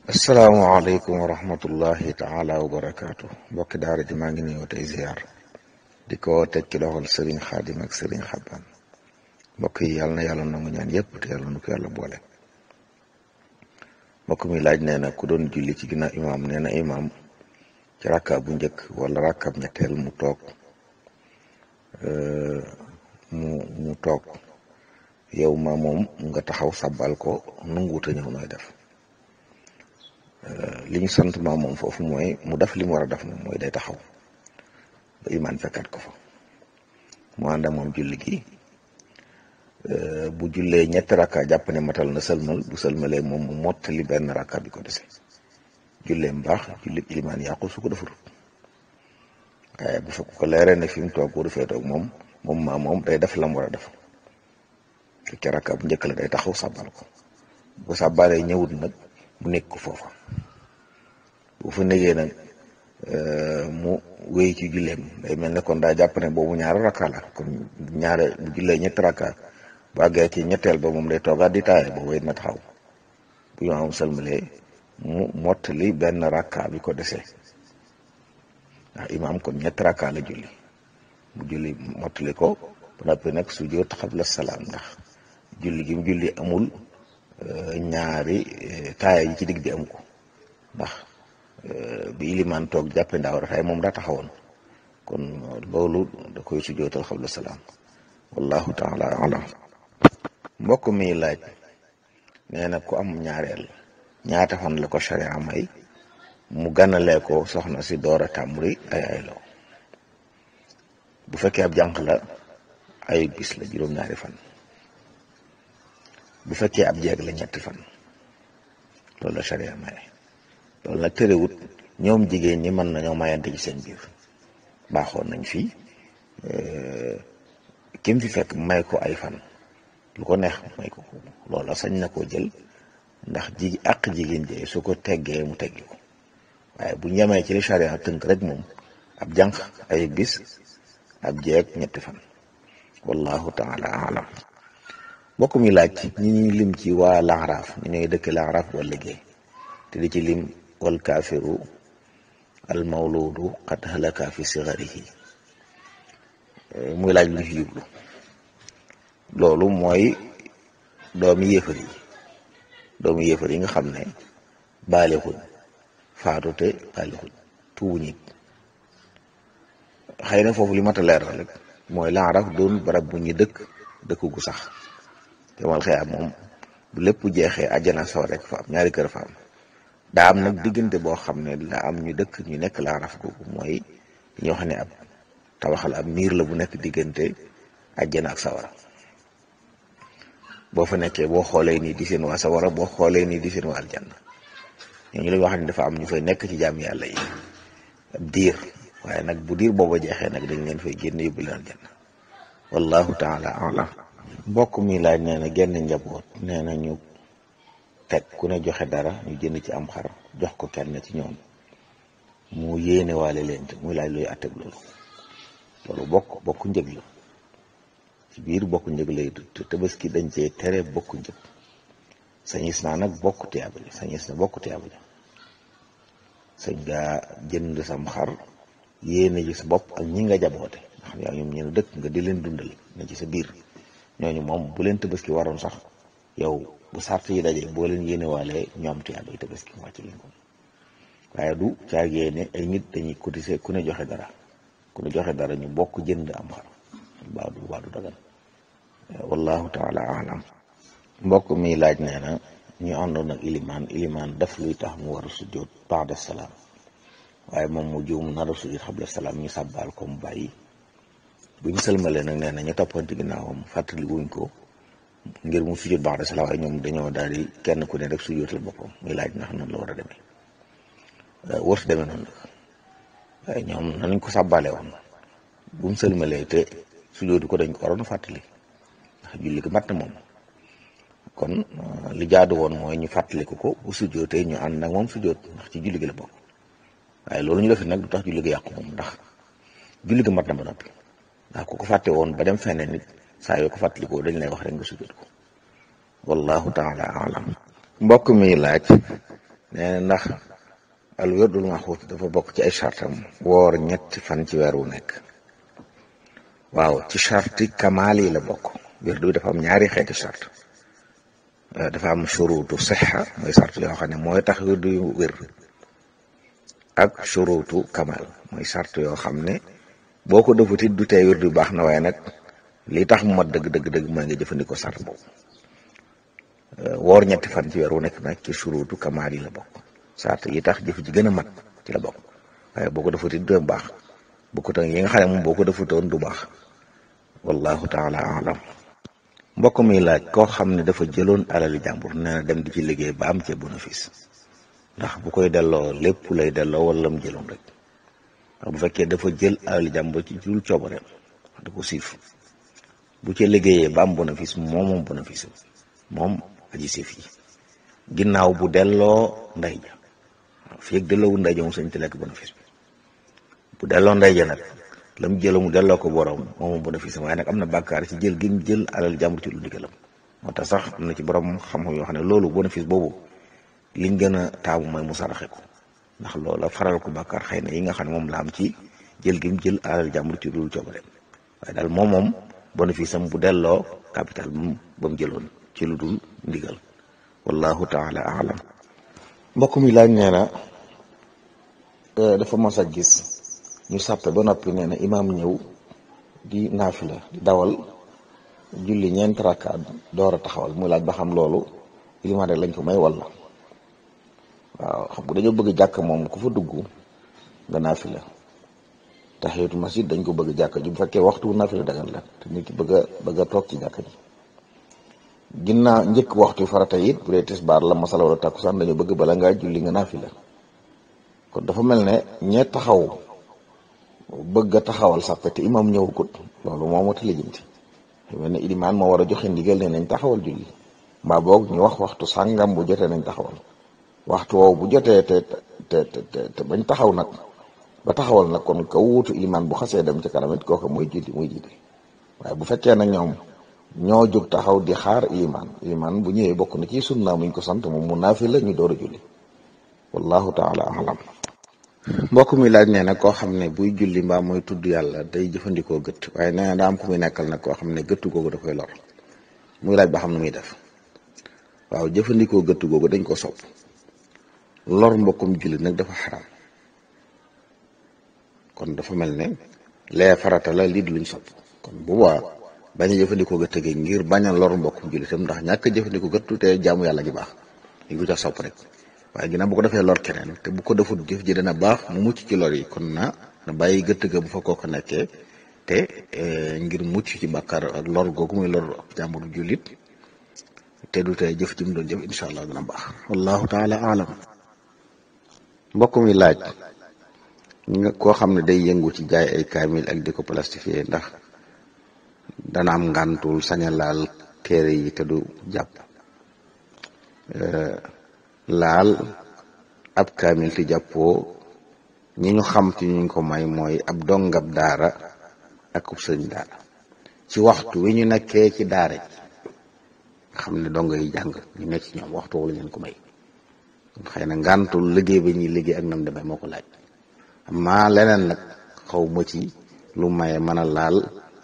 asalaamaaleykum wa rahmatullahi taala wa barakaatu mbokki daara ji maa ngi nuyoo tey ziar di ko teg ci loxol sëriñ xaadim ak sëriñ xabbaan mbokk yi yàlla na yàlla nangu ñaan yépp te yàlla nu ko yàlla boole. mbokk mi laaj nee na ku doon julli ci ginnaaw imaam nee na imaam ci rakka bu njëkk wala rakkab ñetteel mu toog mu toog yow ma moom nga taxaw sabbal ko nanguwut a ñëw nooy def. li ñu sant ma moom foofu mooy mu def li mu war a def moom mooy day taxaw ba imaan fekkaat ko fa mu ànd ak moom julli gi bu jullee ñetti rakka jàpp ne matal na sëlmal bu sëlmalee moom mu mottali benn rakka bi ko dese julleem baax julli ilimaan yàqu su ko defarul waaye bu fekk ko leeree ne fi mu toog waru fee toog moom moom day def la mu war a def fekkee rakka bu njëkk la day taxaw sàbbal ko bu sàbbalee ñëwut nag mu nekk ko foofa bu fa négee nag mu wéy ci julleem day mel ne kon daa jàpp ne boobu ñaari rakka la kon ñaare bu jullee ñetti rakka bu àggee ci ñetteel ba moom day toogaat di taaye ba wéy na taxaw bu ñu am sëlmalee mu mottali benn rakka bi ko desee ndax imaam kon ñetti rakka la julli mu julli mottali ko ba noppi nag sujjóot xabla salaam ndax julli gi mu julli amul ñaari taaya yi ci digg bi amu ko ndax bi ilimaan toog jàppe ndaaw dafay moom daa taxawoon kon loolu da koy sujjootal xabla salaam wallahu taala alam. mbokk mi laaj nee na ku am ñaareel ñaata fan la ko sharia may mu gànnalee ko soxna si door a tàmbali ay aylaw. bu fekkee ab jànq la ay bis la juróom-ñaari fan. bu fekkee ab jeeg la ñetti fan loolu la sharia maye loolu nag terewut ñoom jigéen ñi mën nañoo mayante ci seen biir baaxoon nañ fi kim fi fekk may ko ay fan lu ko neex may ko loola sañ na koo jël ndax jigéen jee su ko teggee mu teggi ko waaye bu ñemee ci li sharia tënk rek moom ab jànq ay bis ab jeeg ñetti fan wallahu taala alam. mbokk mi laaj ñi ñuy lim ci waa laxaraaf ñu ñooy dëkk laxaraaf wala liggéey te di ci lim wal kaafiru al mawludu qad halaka fi sigarihi muy laaj lu ci jublu loolu mooy doomi yéefar yi nga xam ne baalixuñ faatu te baalixuñ tuubuñ it xëy na foofu li mat a leeral rek mooy laxaraaf doon barab bu ñu dëkk gu sax yomal xëyaam moom bu lépp jeexee àjjana soo rek fa am ñaari kër fa am daa am nag diggante boo xam ne la am ñu dëkk ñu nekk laaraf googu mooy ñoo xam ne ab tabaxal ab miir la bu nekk diggante àjjana ak sawara boo fa nekkee boo xoolee nii di seen waa sawara boo xoolee nii di seen waa aljanna ñooñu la wax ne dafa am ñu fay nekk ci jaam yàlla yi ab diir waaye nag bu diir booba jeexee nag dañ leen fay génn yóbbu leen aljanna wallahu taala alam. mbokk mi laaj nee na genn njaboot nee na ñu teg ku ne joxe dara ñu jënd ci am xar jox ko kenn ci ñoom mu yéene waale leen te muy laaj luy atteg loolu bokk njëg la ci biir bokk njëg lay te tabaski dañ cee tere bokk njëg sañis naa nag bokk tiyaaba ja sañ nga jënd sam xar yéene ji sa bopp ak ñi nga jaboote ndax yaa ñoom ñeen dëkk nga di leen dundal ne ci sa biir ñooñu moom bu leen tabaski waroon sax yow bu sart yi daje boo leen yéenewaalee ñoom tuyaaba yi tabaski wàcc leen ko waaye du caagee ne ay nit dañuy cotiser ku ne joxe dara ñu bokk jënd am xar baadu dagan wallahu taala alam. mbokk mi laaj nee na ñu àndoon ak ilimaan def luy tax mu war a sujjóot ba'da salaam waaye moom mu juum nar a sujjóot xabla salaam ñu sàbbaal ko mu bàyyi bu ñu sëlmalee nag nee na ñu toppante ginnaawam fàttali wuñ ko ngir mu sujjóot ba'da salaam waaye ñoom dañoo daal di kenn ku ne rek sujjóotal boppam muy laaj ndax noonu la war a demee wërtu demee noonu nag waaye ñoom nañ ko sàbbaale woon bu mu sëlmalee te sujjóotu ko dañ ko waroon fàttali ndax julli gi mat na moom kon li jaadu woon mooy ñu fàttaliku ko bu sujjóotee ñu ànd nag moom sujjóot ndax ci julli gi la bokk waaye loolu ñu def nag du tax julli gi yàqu moom ndax julli gi mat na ba noppi ndax ku ko fàtte woon ba dem feneen nit saa yoo ko fàttalikoo dañ lay wax rek nga sujjóot ko wallahu taala alam. mbokk mi laaj nee na ndax al wirdul maxuus dafa bokk ci ay chartam woor ñetti fan ci weer wu nekk. waaw ci charti kamaal yi la bokk. wirdu bi dafa am ñaari xeeti chart. dafa am shuruutu sixa mooy chart yoo xam ne mooy tax wirdu yu wér ak shuruutu kamal mooy chart yoo xam ne boo ko defutit du tee wirdu baax na waaye nag li tax mu mat dëgg mooy nga jëfandikoo chart boobu. woor ñetti fan ci weer wu nekk nag ci shuruutu kamal yi la bokk. chart yi tax jëf ji gën a mat ci la bokk waaye boo ko defutit du baax bu ko tënk yi nga xam ne moom boo ko defutoon du baax. wallahu taala alam. mbokk mi laaj koo xam ne dafa jëloon alali jàmbur nee na dem di ci liggéey ba am ci bénéfice ndax bu koy delloo lépp lay delloo wala mu jëloon rek ndax bu fekkee dafa jël alali jàmbur ci dul coobareem da ko siif bu ci liggéeyee ba am bénéfice moom bénéfice moom aji siif yi ginnaaw bu delloo ndey ja fii ak delloowu ndey ja mu sañ te lekk bénéfice bi bu delloo ndey ja nag la mu jëla mu delloo ko borom moomu bénéfice waaye nag am na bàkkaar ci jël gi mu jël alal jàmbur ci lu ndigalam moo tax sax am na ci borom xam-xam yoo xam ne loolu bénéfice boobu liñ gën a taamu mooy mu saraxe ko ndax loola faral ko bàkkaar xëy na yi nga xam ne moom la am ci jël gi mu jël alal jàmbur ci lu coobareem waaye daal moom bénéfice am bu delloo capital ba mu jëloon ci lu dul ndigal wallahu taala alam. mbokk mi laaj nee na dafa mos a gis ñu sàppe ba noppi nee na imaam ñëw di naafila di dawal julli ñeenti rakkaat door a taxawal muy laaj ba xam loolu ilimaan rek lañ ko may walla. waaw xam nga dañoo bëgg jàkk moom ku fa dugg nga naafila tahiyatul masjid dañ ko bëgg jàkk ji bu fekkee waxtu naafila dagan la te nit ki bëgg a toog ci jàkk ji ginnaaw njëkk waxtu farata it bu dee tisbaar la masala wala takkusaan dañoo bëgg bala ngaa julli nga naafila kon dafa mel ne ñee taxaw bëgg a taxawal sàppe te imam ñëwugut loolu moo mata lijjanti mel ne ilimaan moo war a joxe ndigal ne nañ taxawal julli mbaa boog ñu wax waxtu sàngam bu jotee nañ taxawal waxtu woowu bu jotee te bañ taxaw nag ba taxawal nag kon ka wuutu ilimaan bu xasee dem ci kanam it kooku mooy jiite waaye bu fekkee nag ñoom ñoo jóg taxaw di xaar ilimaan bu ñëwee bokk na ci sunna muñ ko sant moom mu naafila ñu door a julli wallahu taala alam. mbokk mi laaj nee na koo xam ne buy julli mbaa mooy tudd yàlla day jëfandikoo gëtt waaye nee na daa am ku muy nekkal nag koo xam ne gëtt googu da koy lor muy laaj ba xam ne muy def. waaw jëfandikoo gëtt googu dañ ko sopp lor mbokkum julli nag dafa xaraam kon dafa mel ne lee farata la lii di luñ sopp kon bu boobaa bañ a jëfandikoo gëtt gi ngir bañ a lor mbokkum julli tam ndax ñàkk a jëfandikoo gëttu te jaamu yàlla gi baax dañ ko jox sopp rek. waaye ginnaaw bu ko defee lor keneen te bu ko defut jëf ji dana baax mu mucc ci lor yi kon na bàyyi gëtt ga bu fa koo ko nekkee te ngir mucc ci bàkkaar ak lor googu muy lor jàmbur jullit te du tey jëf ji mu doon jëf incha allah dana baax wallahu taala alam. mbokk mi laaj nga koo xam ne day yëngu ci jaay ay kaamil ak di ko plastifier ndax dana am ngàntul sañ a laal téere yi te du jàpp. laal ab kaamil ti jàppoo ñi ñu xam ci ñu ko may mooy ab dongab daara ak ub sëriñ daara ci waxtu wi ñu nekkee ci daara ji nga xam ne dongo yi jàng ñu nekk ci ñoom waxtu wala leen ko may xëy na ngàntul liggéey ba ñuy liggéey ak nam demee moo ko laaj amaa leneen nag xaw ma ci lu maye mën a laal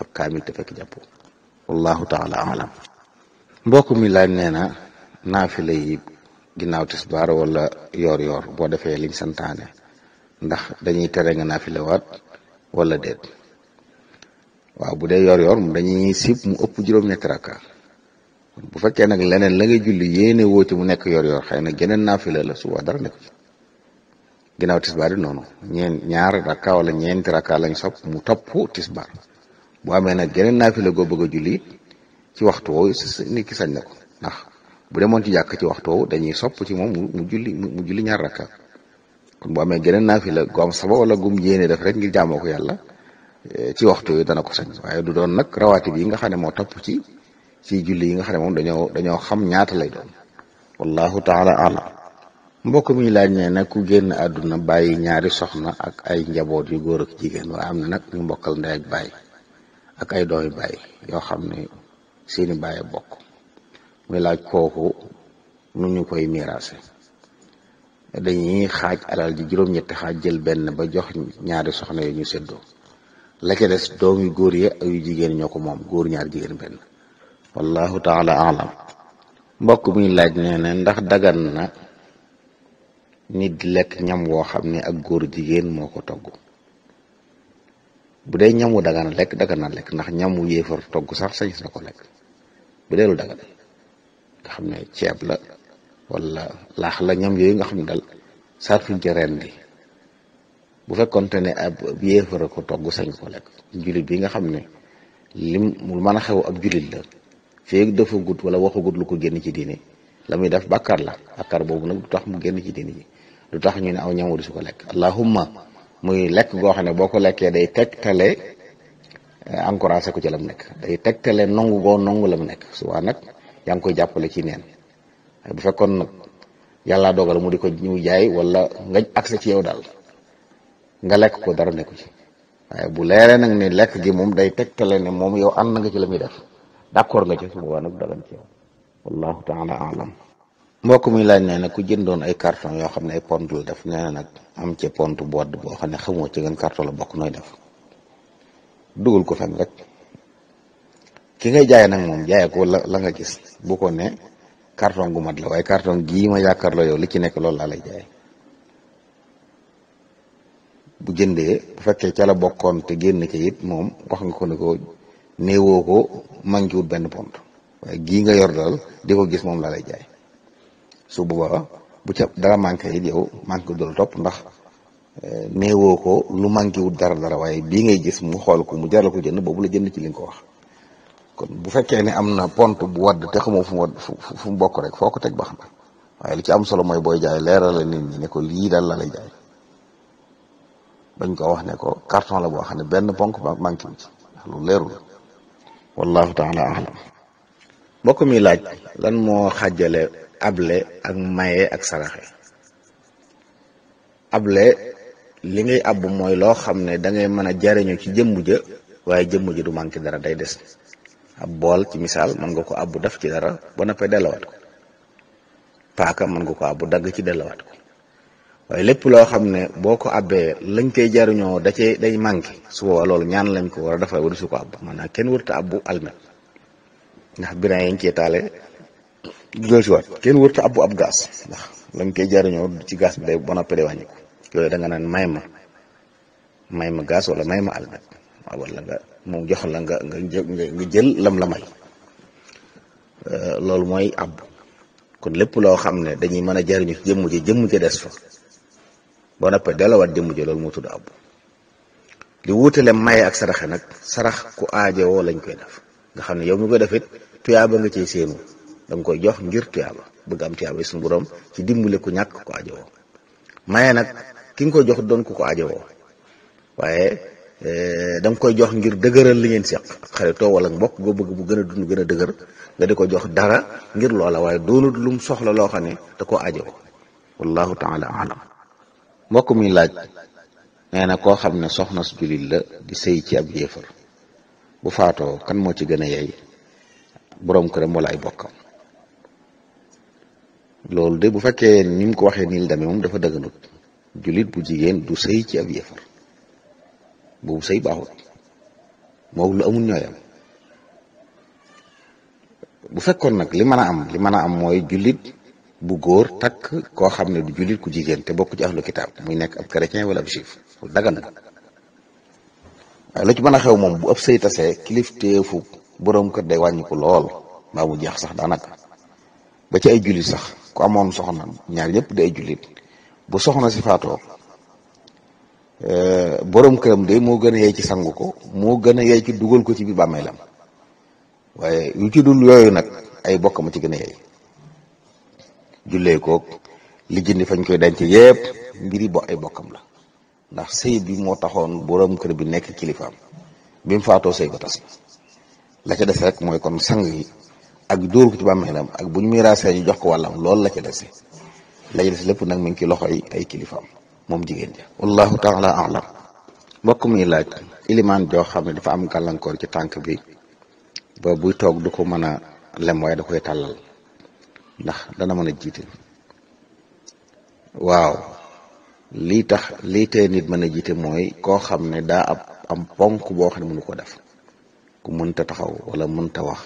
ab kaamil te fekk jàppoo wallahu taala alam. mbokk mi laaj nee na naafila yi ginnaaw tisbaar wala yor boo defee liñ santaane ndax dañuy tere nga naafila waat wala déet. waaw bu dee yor mu dañuy sib mu ëpp juróom-ñetti rakka bu fekkee nag leneen la ngay julli yéene woo ci mu nekk yor xëy na geneen naafila la suba dara nekk ci ginnaaw tisbaar yi noonu ñaar rakka wala ñeenti rakka lañ sopp mu topp tisbaar bu amee nag geneen naafila goo bëgg a julli ci waxtu woowu nit ki sañ na ko ndax bu demoon ci jàkk ci waxtu woowu dañuy sopp ci moom mu julli ñaar rakka kon bu amee geneen naafila gu am saba wala gum yéene def rek ngir jaamoo ko yàlla ci waxtu yooyu dana ko sañ waaye du doon nag rawaati bi yi nga xam ne moo topp ci julli yi nga xam ne moom dañoo xam ñaata lay doon wallahu taala alam. mbokk mi laaj ne nag ku génn àdduna bàyyi ñaari soxna ak ay njaboot yu góor ak jigéen waaye am na nag ñu mbokkal ndey ak baay ak ay doomi baay yoo xam ne seeni baay bokk muy laaj kooku nu ñu koy miraase. dañuy xaaj alal ji juróom-ñetti xaaj jël benn ba jox ñaari soxna yi ñu séddoo la ca des doom yu góor yi ak yu jigéen ñoo ko moom, góor ñaar jigéen benn. wallahu taala alam. mbokk muy laaj nee na ndax dagan na nit di lekk ñam woo xam ne ak góor jigéen moo ko togg. bu dee ñam wu dagan lekk dagan na lekk, ndax ñam wu yéefar togg sax sañis na ko lekk. bu dee lu dagan nga xam ne ceeb la wala laax la, ñam yooyu nga xam ne daal sartuñ ci ren di, bu fekkonte ne ab yéefar ko togg sañ ko lekk. jullit bi nga xam ne lim mu mën a xew ab jullit la, feeg dafa gut wala waxagut lu ko génn ci diine, la muy def bàkkaar la. bàkkaar boobu nag du tax mu génn ci diine ji, du tax ñu ne aw ñam di su ko lekk. allahumma muy lekk goo xam ne boo ko lekkee day tegtale encouragé ko ci la mu nekk, day tegtale nongu goo nongu la mu nekk. suba nag yaa ngi koy jàppale ci neen. bu fekkoon nag yàlla dogal mu di ko ñu jaay wala nga accès ci yow daal nga lekk ko, dara nekku ci. waaye bu leeree nag ne lekk gi moom day tegtale ne moom yow ànd nga ci la muy def, d'accord nga ci, su boobaa nag dagan ci yow. wallahu taala alam. mbokk mi laaj nee na ku jëndoon ay carton yoo xam ne ay pont la def, nee na nag am ci pont bu wadd boo xam ne xamoo ci gën carton la bokk, nooy def? dugal ko fen rek. ki ngay jaay nag moom jaay ko la nga gis, bu ko ne carton gu mat la, waaye carton gii ma yaakaar la yow li ci nekk loolu laa lay jaay. bu jëndee bu fekkee ca la bokkoon te génn ca it moom wax nga ko ne ko néewoo ko manqué wut benn pont, waaye gii nga yor daal di ko gis moom laa lay jaay. su boobaa bu ca dara manqué it yow manqué dul topp, ndax néewoo ko lu manqué wut dara waaye bii ngay gis mu xool ko mu jaral ko jënd, boobu la jënd ci li nga ko wax. kon bu fekkee ne am na pont bu wadd te xamoo fu mu wadd fu mu bokk rek foo ko teg baax na, waaye li ci am solo mooy booy jaay leeral la nit ñi ne ko lii daal la lay jaay, bañ ko wax ne ko carton la boo xam ne benn ponk manqué wu ci, ndax lu leerul. wallahu taala alam. mbokk mi laaj lan moo xàjjale able ak maye ak saraxe. able li ngay àbb mooy loo xam ne da ngay mën a jariñu ci jëmm ja, waaye jëmm ja du manqué dara, day des. ab bool ci misaal mën nga ko àbbu def ci dara ba noppee dellawaat ko. paaka mën nga ko àbbu dagg ci dellawaat ko. waaye lépp loo xam ne boo ko àbbee lañ koy jariñoo day manqué, su boobaa loolu ñaan lañ ko war a defal wala su ko àbb. maanaam kenn wërta àbbu almet, ndax biran yañ cee taale dugal si waat. kenn wërta àbbu ab gaas, ndax lañ koy jariñoo ci gaas bi day ba noppee day wàññi ko. yooyu da nga naan may ma gaas wala may ma almet, waaw wala nga moom jox la nga jël lam la may. loolu mooy àbb. kon lépp loo xam ne dañuy mën a jariñu ci jëmm ji des fa boo noppee delawaat jëmm ji, loolu moo tudd àbb. li wuutale maye ak saraxe nag, sarax ku aajowoo lañ koy def, nga xam ne yow mi koy def it tuyaaba nga ciy séenu, da nga koy jox ngir tuyaaba, bëgg am tuyaaba suñu borom ci dimbale ku ñàkk ko aajowoo. maye nag ki nga koy jox doon ku ko aajowoo, waaye da nga koy jox ngir dëgëral li ngeen seq xaritoo wala mbokk goo bëgg bu gën a dund gën a dëgër, nga di ko jox dara ngir loola, waaye doonut lum soxla loo xam ne da koo aajowoo. wallahu taala alam. mbokk mi laaj nee na koo xam ne soxna su jullit la di sëy ci ab yéefar, bu faatoo kan moo ci gën a yey, boroom këram wala ay bokkam? loolu de bu fekkee ni mu ko waxee nii la demee moom dafa dëgganut. jullit bu jigéen du sëy ci ab yéefar, boobu sëy baaxul, moom lu amul ñooyam. bu fekkoon nag li mën a am mooy jullit bu góor takk koo xam ne du jullit ku jigéen te bokk ci ahlu kitaab, muy nekk ab chrétien wala ab juif, dagan na. waaye lu ci mën a xew moom bu ëpp sëy tasee kilifteefu boroom kër day wàññiku lool, mbaa mu jeex sax daanaka. ba ci ay jullit sax ku amoon soxna, ñaar ñëpp di ay jullit, bu soxna si faatoo boroom këram de moo gën a yey ci sangu ko, moo gën a yey ci dugal ko ci biir bàmmeelam. waaye yu ci dul yooyu nag ay bokk ma ci gën a yey. jullee koog li jëndi fañ koy denc yépp mbiri ay bokkam la, ndax sëy bi moo taxoon boroom kër bi nekk kilifaam. bi mu faatoo sëy ba tas la ca des rek mooy kon sang yi ak dóor ko ci bàmmeelam ak bu ñu miraasee ñu jox ko wàllam, loolu la ca dese. la ca des lépp nag mi ngi ci loxoy ay kilifaam moom jigéen ja. wallahu taala alam. mbokk mi laaj ilimaan joo xam ne dafa am gàllankoor ci tànk bi ba buy toog du ko mën a lem, waaye da koy tàllal, ndax dana mën a jiite. waaw lii tee nit mën a jiite mooy koo xam ne daa am ponk boo xam ne mënu ko def, ku mënta taxaw wala mënta wax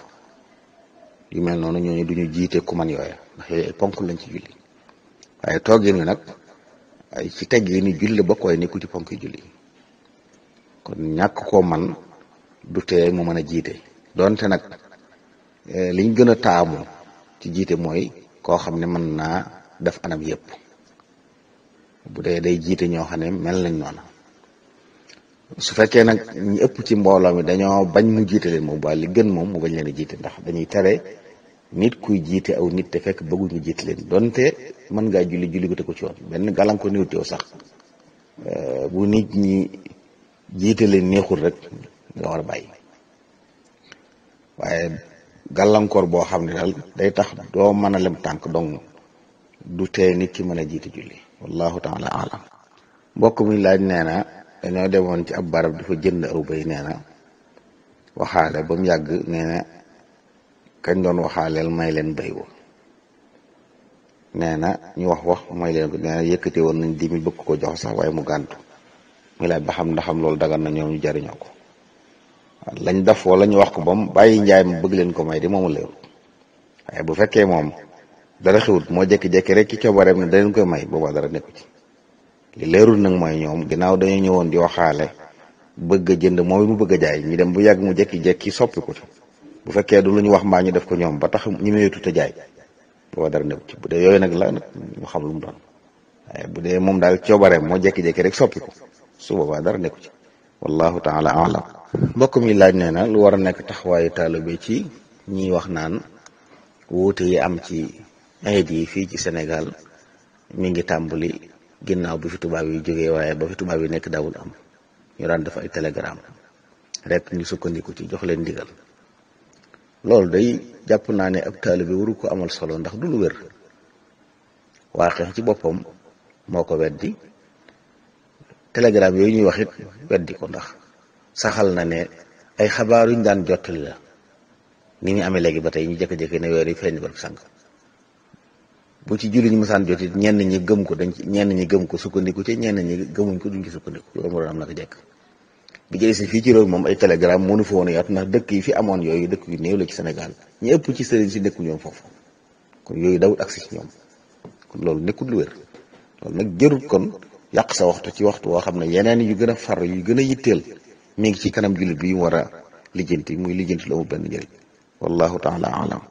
yu mel noonu ñooñu duñu jiite ku man yooya ndax yooyu ay ponk lañ ci julli. waaye toogin wi nag ay ci teggi ni julli ba koy nekku ci ponk yi julli, kon ñàkk koo man du tee mu mën a jiite. donte nag liñ gën a taamu ci jiite mooy koo xam ne mën naa def anam yépp, bu dee day jiite ñoo xam ne mel nañ noona. su fekkee nag ñi ëpp ci mbooloo mi dañoo bañ mu jiite leen moom ba li gën moom mu bañ leen a jiite, ndax dañuy tere nit kuy jiite aw nit te fekk bëgguñu jiite leen. donte mën ngaa julli ko te ko ci woon benn gàllankoor néew teew sax bu nit ñi jiite leen neexul rek nga war a bàyyi. waaye gàllankoor boo xam ne daal day tax doo mën a lem tànk dong du tee nit ki mën a jiite julli. wallahu taala alam. mbokk mi laaj nee na dañoo demoon ci ab barab dafa jënd aw bay, nee na waxaale ba mu yàgg, nee na kañ doon waxaaleel may leen bay wa, nee na ñu wax may leen ko, nee na yëkkate woon nañ 10 000 bëgg ko jox sax waaye mu gàntu. muy laaj ba xam ndaxam loolu dagan na ñoom ñu jariñoo ko. lañ def wala ñu wax ko ba mu bàyyi njaay ma bëgg leen ko may di moomu leerul. waaye bu fekkee moom dara xewut moo jekki-jekki rek ci coobareem ne da leen koy may, boobaa dara nekku ci. li leerul nag mooy ñoom ginnaaw dañoo ñëwoon di waxaale bëgg a jënd moom mu bëgg a jaay, ñu dem bu yàgg mu jekki-jekki soppi ko ci. bu fekkee du lu ñu wax mbaa ñu def ko ñoom ba tax ñu meetu te jaay, boobaa dara nekku ci. bu dee yooyu nag la nag ñu xam lu mu doon. waaye bu dee moom daal coobareem moo jekki-jekki rek soppi ko, su boobaa dara nekku ci. wallahu taala alam. mbokk mi laaj nee na lu war a nekk taxawaayu taalibe ci ñiy wax naan wuute yi am ci ayit yi fii ci Sénégal mi ngi tàmbali ginnaaw bi fi tubaab yi jógee, waaye ba fi tubaab yi nekk daawul am. ñu daan def ay télégramme rek ñu sukkandiku ci jox leen ndigal. loolu day jàpp naa ne ab taalibe waru ko amal solo, ndax du lu wér. waaxeex ci boppam moo ko weddi, télégramme yooyu ñuy wax it weddi ko, ndax saxal na ne ay xabaar yuñ daan jottali la ni ñu amee léegi ba tey ñu jékki-jékki ne weer yi feeñ barab sànq. bu ci julli ñu mësaan jot it ñenn ñi gëm ko ñenn ñi gëm ko sukkandiku ci, ñenn ñi gëmuñ ko duñ ci sukkandiku. loolu moo doon am naka jekk bi jëlee si fii ci réew moom ay télégramme mënu fa woon a yaatu, ndax dëkk yi fi amoon yooyu dëkk yu néew la ci Sénégal. ñi ëpp ci sëriñ si nekku ñoom foofu, kon yooyu dawul agsi ci ñoom. kon loolu nekkul lu wér. loolu nag jërut kon yàq sa waxtu ci waxtu woo xam ne yeneen yu gën a far yu gën a yitteel mi ngi ci kanam jullit bi war a lijjanti, muy lijjanti la mu benn njëriñ. wallahu taala alam.